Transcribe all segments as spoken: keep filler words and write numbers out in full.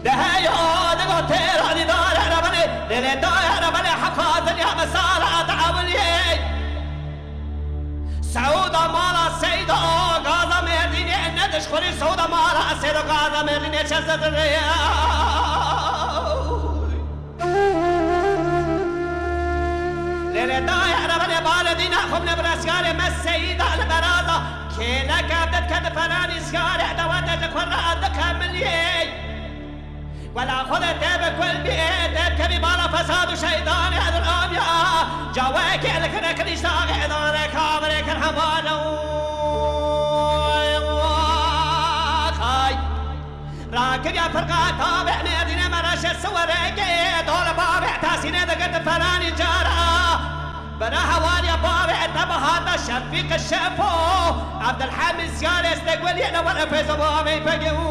Dehe ya digo têra dîdare rebenê, lêlê daye rebenê hefa dinya mesala teewiliyê. Sewda mala Seyda Gaza Mêrdînê, ne dişxurî Sewda mala Seyda Gaza Mêrdînê çezediriye. Lêlê daye rebenê bale dîna xumne bi reskarê me Seyda li beraza kêleke bidke di felanî ziyarê dewete ji xwe re dike miliyê. Wela xwe de tê bi kul bî, tê kevî bala fesad û şeytanê edil aviya. Cawekê li kine kirîşta xêdanê kavirê kir hemale û xay. Rakiriya firqa tabe Mêrdînê me reşe siwereke dol bavê tesînê digirti felanî cara. Bira hewariya bavê te bihata Şefîq Şefo, Evdilhemîd Ziyarê Stegweliyê ne were feyza bavê pegê û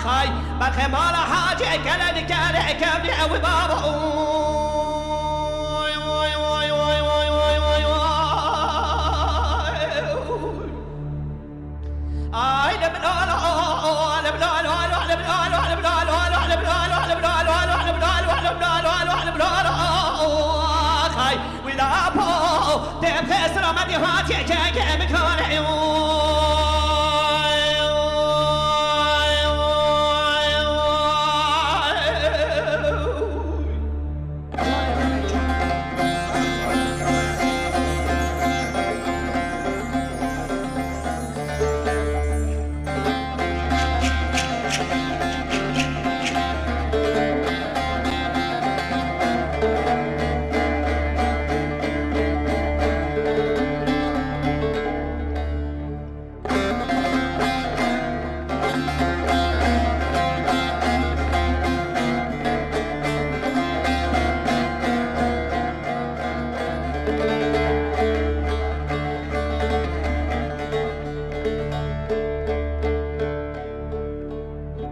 xay. Berxê mala Hacê Kelê dikerê kevnî ew baba û. Ay, le bilalo, le bilalo, le bilalo, xay, wî da po, te pes rametî hatiye ke ke mikane.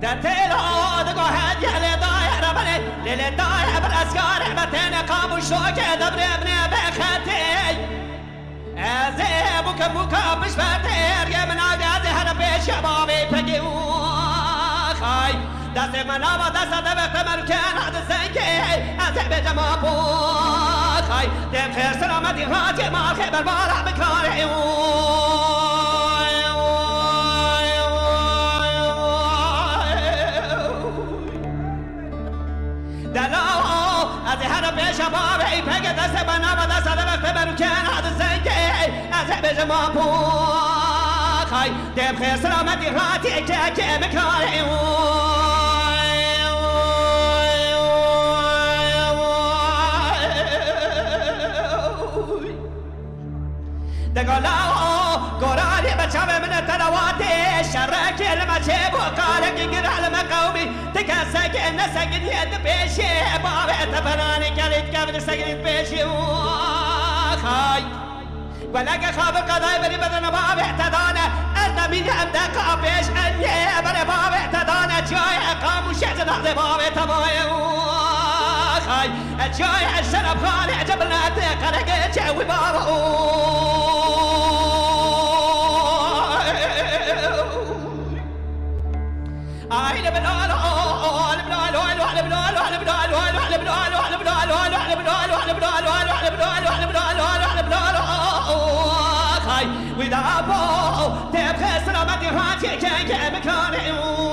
De têla digo hediye lê daye rebenê, lê lê daye bir eskarê me têne qamûşokê devrê binê bê xetê. Ez ê bûke bûka pişt ve têrgê min navê ez ê here pêşiya bavê pegê û xay. Destê me nava desta de ve qemer û kena di zengê. Ez ê bêje ma bo xay. Dem xêr selametî hatê ma xê berbara bikarê û. Dela, ez ê here pêşa bavê pegê destê bana ve desta de ve qemer û kena di zengê. Ez ê bêje ma bo xay. Dem xêr selametî hatê ke ke mikarê û. Degala gorarê be çavê min e telewatê, şerrekê li me çêbû, kalekî gira li me qewmî, ti kesekê neseginiye di pêşê, bavê te felanî kelî dikevin segirî di pêşê û xay. Weleke xavi qedayê berî bedene bavê te dane, ez demîne em deqa pêş em yê, berê bavê te dane, çiyayê qamûşê zinazê bavê te maye û xay. Çiyayê Şerefxanê, Cebinetê, Qeregê, Çewî Bava û. Ay, le bilalo, le bilalo, le bilalo, xay, wî da bo, tebxe selametî hatiye kenge mikarê û.